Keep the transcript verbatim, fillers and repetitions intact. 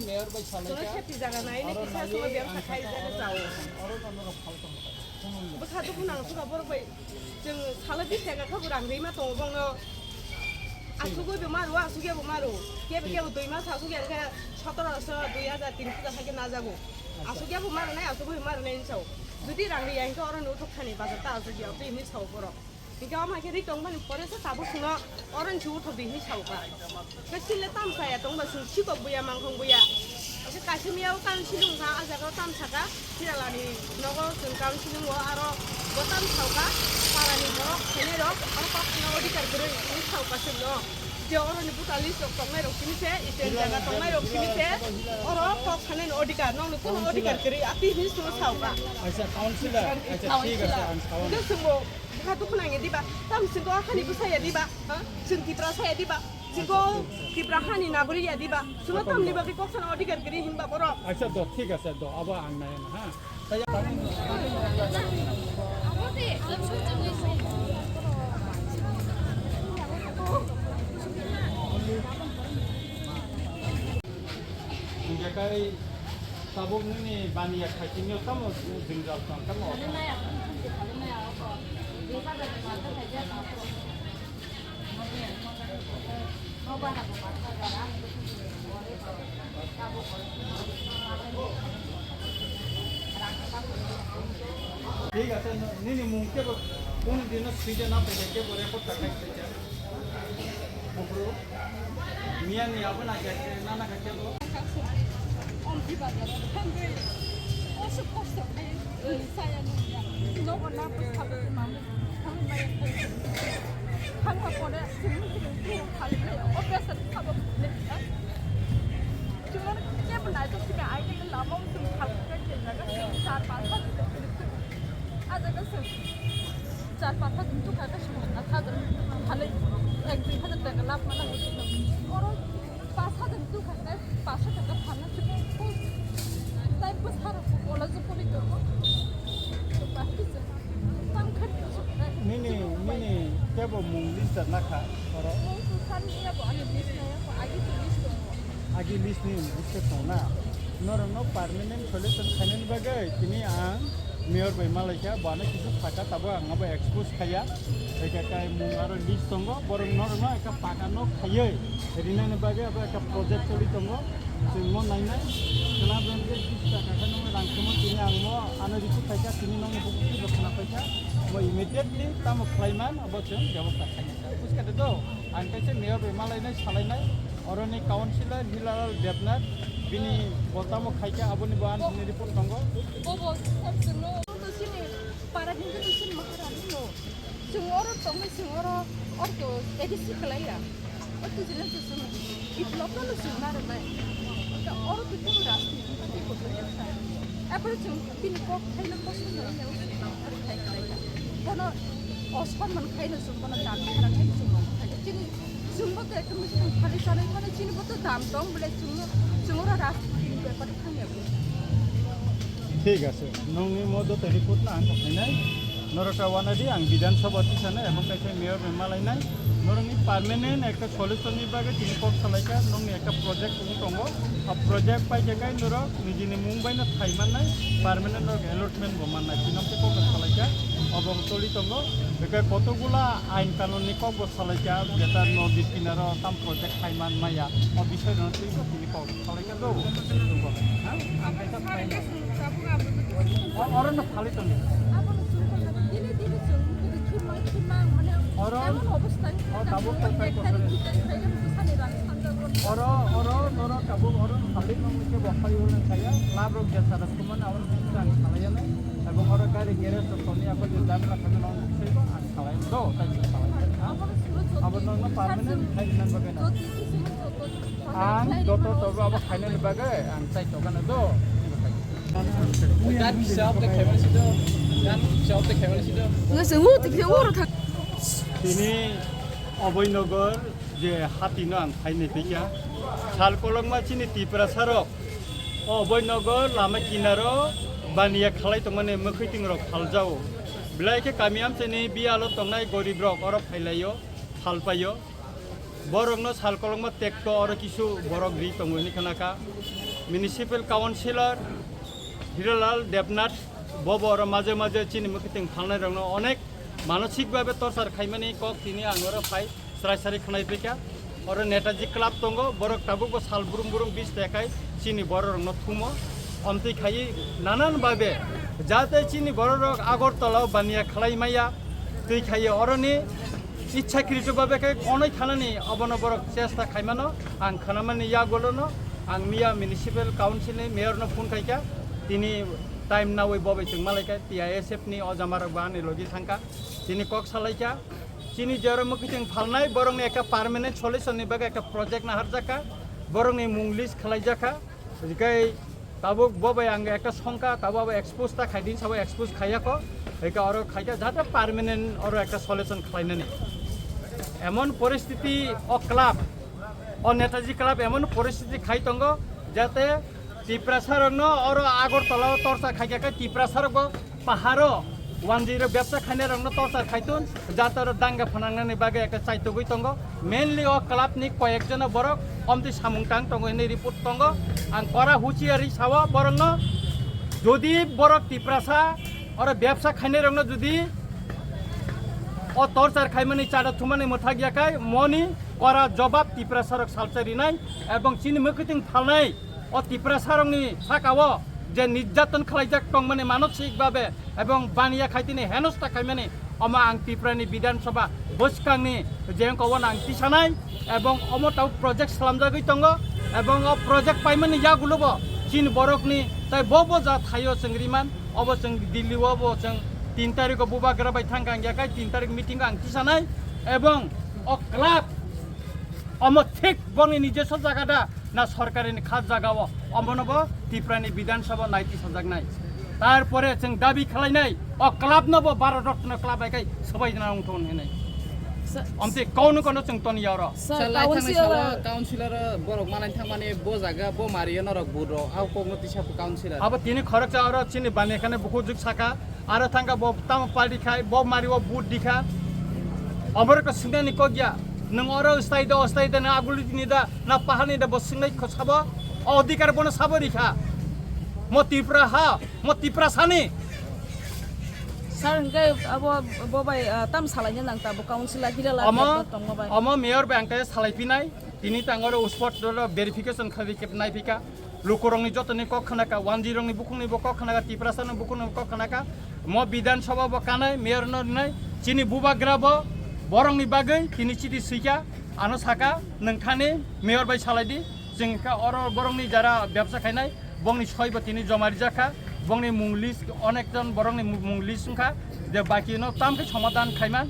Chwngno safety jaga nai, nai kisa chwngno bebsa khai jaga chao. Bwkha dukhu nang suka borok bai. Chwng salo bisi taka kha bo rang rima tongo bongno. Asugwi bo maro, asugya bo maro. Kebo kebo dui mas asugya khe sotoro so dui hajar tin puja kha khe najago. Asugya bo maro nai, asugwi bo maro nai hinwi sao. Jodi rang riya hinkhe oro ni uthuk thani bazar ta asugya, twi hinwi sao borok. Hinkhe omo hai khe ri tongmani pore se tabuk chwngno oro ni se uthuk di hinwi sao ka. Khe sile tam saya tongba chwng sikok buya, mangkhong buya. Khe kaisa miya o council wngkha, a jaga o tam saka, Chiralani nogo chwng council wngo, aro bo tam sao ka, parani borok khainai rok, oro kok khana odhikar kwrwi hinwi sao ka chwngno. Je oro ni voter list rok tongnai rok simi se, iten jaga tongnai rok simi se, oro kok khana ni odhikar, nokni kunu odhikar kwrwi, ati hinwi chwngno sao ka. Aisa, councillor, aisa, thik ase, ang sao. Hwnkhe chwngbo bwkha dukhu nangya diba, tam chwngbo akhani bwsaya diba, ha? Chwng Tipra saya diba, chwngbo Tipra hani nagori ya diba, chwngno tamni bagwi kok sana odhikar kwrwi hinba borok. Aisa do, thik ase do, abo ang nai na, ha. Hingke kai tabuk nini baniya khaitini tamo jwngjal tong tamo. Thik ase, nini mung kebo, kunu dino swijak na paikha kebo record ta khai paikha. Bufru, miya ni abo na khe, na na khe kebo. Omti bazar, thangwi, oso kosto khai, saya nungya. Nogo na pwsa bo mamu. Thangkha pore chwng chwng chwng khalai o bwswk sabo phunukha. Chwng kebo naithok simi aini lama o chwng khalai khe jaga chwng char panch hajar taka phunukha. A jaga chwng char panch hajar tukha khe chwng na hajar khalai ek dui hajar taka lab mana hwnkhe oro Pas hajar tu khainai, pas hajar ka phalna sini. Tai bwsarok college pori tongo. Bahai kisa. Tang khat kisa. Nini, nini kebo mung list da nakha, oro? Mung tu san niya bo, ani list naya bo, agi tu list tongo. Agi list ni list tong na. Norokno permanent solution khainani bagwi tini ang Mayor bai malaikha, bo ano kisu saka, tabuk ang abo expose khaiya. Eka kai mung aro list tongo, borok norokno eka paka nok khaiwi rinani bagwi abo eka project choli tongo. Chwng mo nainai, khwna bwrwng je bis taka khe nokni rang khumui tini ang mo ano report khaikha, tini nokni bukhuk twi bo khwna paikha. Mo immediately tamo khlaiman abo chwng bebosta khainai. Buji kha de do, ang kaisa Mayor bai malainai, salainai, oroni councillor Hilal Debnath, bini bo tamo khaikha, aboni bo ano report tongo. Bobo, sir, chwngno, to sini para hindu to sini Maharani no. Chwng oro tongwi chwng oro, oro to A D C khlaiya. O to jila to chwng biplop no chwng narwknai. Ka oro to chwng rajniti party ko to yaksa. Apore chwng bini kok khaina kosto no ya, o chwng khai khlaiya. Bono osonman khaina chwng bono dam khara khaina chwng bono khaina. Chini Chwngbo to ekdom bwswk thani sanai mano, chini bo to dam tong bole chwngno, chwng oro rajniti ni bepar thangya bo. Thik ase, nongni mo joto report no ang khainai. Norok ta wanadi ang Bidhan Sabha tisana ebong kaisa mayor bai malainai. Norokni permanent ekta solution ni bagwi tini kok salaikha, nongni ekta project wng tongo. A project paikha kai norok nijini mung bai no thai mannai, permanent norok allotment bo mannai, tini nokhe kok salaikha, obo choli tongo. Bekhe kotokgula ain kanun ni kok bo Salaikha, jeta nodi kinaro tam project khai man maya, o bisoi no twi bo tini kok salaikha do. O, oro no salai tong. Oro, o tabuk to kai ko. Oro, oro, noro tabuk oro salai tong ni ke bo khai oro saya, lab rok jesa rok kumana oro bisang salai ya nai. Abo oro gari garage rok toni ako je dam rok kami nong sai bo. Salai do, tai se salai. Abo nokno permanent khai rwna bagwi no. Ang joto tobo abo khainani bagwi ang chai tokano do. Gan kisa update khaimani sido. Gan kisa update khaimani sido. Ngasing mu tikhe oro thang. Tini Abhoynagar je hati no ang khainai phaikha. Sal kolokma chini Tiprasa rok. O Abhoynagar lama kinaro baniya khalai tongmani mwkhwi ting rok phaljao. Belai khe kami amchaini biyalo tongnai gorib rok oro phailaio, phalpaio. Borokno sal kolokma tekto oro kisu borok ri tongo hinwi khnakha. Municipal Councilor Hiralal Debnath bobo oro maje maje chini mwkhitwng phalnairokno onek manosik babe torchar khaimani kok tini ang oro phai srai srai khwnai phaikha. Oro Netaji Club tongo, borok tabukbo sal brum brum bis tekai chini bororokno thumo. Omtwi khaiwi nanan babe jate chini bororok Agartala o baniya khlai maya twi khaiwi oroni ichhakrito babe khe onoi thanani obono borok chesta khaimano ang khwnamani yagulono ang miya Municipal Council ni mayor no phone khaikha, tini time nawi bobai chwng malaikha, T I S F ni ojamarok bo ani logi thangkha, tini kok salaikha. Chini jora mwkhitwng phalnai borokni ekta permanent solution ni bagwi ekta project naharjakha, borokni mung list khlaijakha. Hwnkhe tabuk bo bai ang ekta songkha, tabuk abo expose ta khaidi, sabo expose khaiyakho, hwnkhe oro khaikha jate permanent oro ekta solution khlainani. Emon poristiti o club, o Netaji Club emon poristiti khai tongo, jate Tiprasa rokno oro Agartala o torchar khaikha khe Tiprasa rokbo paharo wanjwi rok bebsa khainai rokno torchar khaitun, jate oro danga phanangnani bagwi ekta chaitugwi tongo. Mainly o club ni koyek jona borok omtwi samung tang tongo hinwi report tongo. Ang kora huchiari sao borokno, jodi borok Tiprasa oro bebsa khainai rokno jodi o torchar khaimani chada thumani mwthak yakhai moni kora jobab Tiprasa rok salsa rinai ebong chini mwkhitwng phalnai o Tiprasa rokni saka o je nirjaton khlaijak tongmani manosik babe ebong baniya khaitini henosta khaimani omo ang Tripura ni Bidhan Sabha bwskangni je wngkha obo ang tisanai ebong omo tau project slamjagwi tongo ebong o project paimani yagulo bo chini borokni tai bo bo ja thaio chwng riman obo chwng Delhi o bo chwng tin tarikh o bubagra bai thangkha ang yakhai tin tarikh meeting o ang tisanai ebong o club omo thik bongni nijeso jaga da na sorkarini kha jaga o, omono bo Tripura ni Bidhan Sabha naiti sajaknai. Tarpore chwng dabi khlainai, o club no bo Bharat Ratna club bai kai swbai jana wngthon hinwi. Sa- Omte kono kono chwng toni oro. Sir, Sir, lai thangni councillor salo councillor borok manai thangmani bo jaga bo mario norok buro au kokno tisa councillor. Abo tini khoroksa oro chini bani khane bukhuk juk saka, aro thangka bo tamo party khai, bo mari o vote dikha. Oborok to singnani kok ya. Nwng oro stay do, stay do, na aguli ni da, na pahani da bo singnai kho sabo. O odhikar bono sabo rikha. Mo Tripura ha, mo Tripura sani. Sir, hingke abo bo bai, ah, tam salaina nang ta bo council a hira la Omo, tongma bai. Omo mayor bai ang khe salai pinai. Tini tang oro spot oro verification khlai khe nai phika. Lukurokni jotoni kok khnaka, wanjwirokni bukhukni bo kok khnaka, Tiprasani bukhukni bo kok khnaka. Mo Bidhan Sabha bo kanai, mayor no rinai, chini bubagra bo borokni bagwi tini chiti swikha, ano saka, nwng thani mayor bai salai di, chwng kha oro borokni jara bebsa khainai, bongni soi bo tini joma rijak kha, bongni mung list, onek jon borokni mung list wngkha, je baki no tam khe somadhan khaiman.